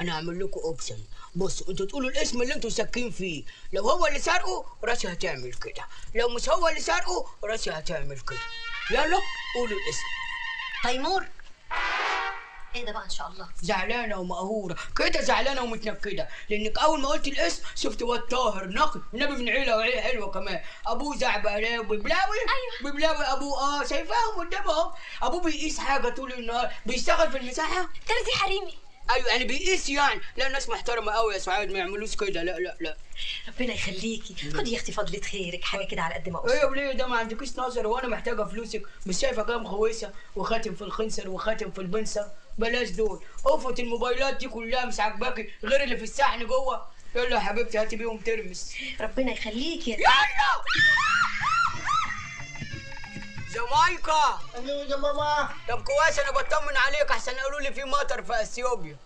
انا هعمل لكم option. بصوا، انتوا تقولوا الاسم اللي انتوا ساكين فيه، لو هو اللي سرقه راسي هتعمل كده، لو مش هو اللي سرقه راسي هتعمل كده. يلا قولوا الاسم. تيمور. ايه ده بقى ان شاء الله؟ زعلانة ومقهوره كده، زعلانة ومتنكده، لانك اول ما قلت الاسم شفت واد طاهر نقي النبي من عيله، وعيلة حلوة كمان، ابوه زعبلاوي ببلاوي. ايوه. ببلاوي ابوه، شايفاهم قدامه اهو. ابوه بيقيس حاجة طول النهار، بيشتغل في المساحة. ترزي حريمي. ايوه يعني بيقيس يعني. لا ناس محترمه قوي يا سعاد، ما يعملوش كده. لا لا لا. ربنا يخليكي، خدي يا اختي فضلة خيرك، حاجة كده على قد ما اقصر. ايه يا وليه ده ما عندكيش نظر؟ وانا محتاجه فلوسك؟ مش شايفه كام خويسه وخاتم في الخنصر وخاتم في البنصر؟ بلاش دول، قفة الموبايلات دي كلها مش عاجباكي غير اللي في الصحن جوه. يلا يا حبيبتي هاتي بيهم ترمس. ربنا يخليكي. يلا جامايكا. ايوه يا ماما. طب كويس، انا بطمن عليك احسن قالوا لي في مطر في اثيوبيا.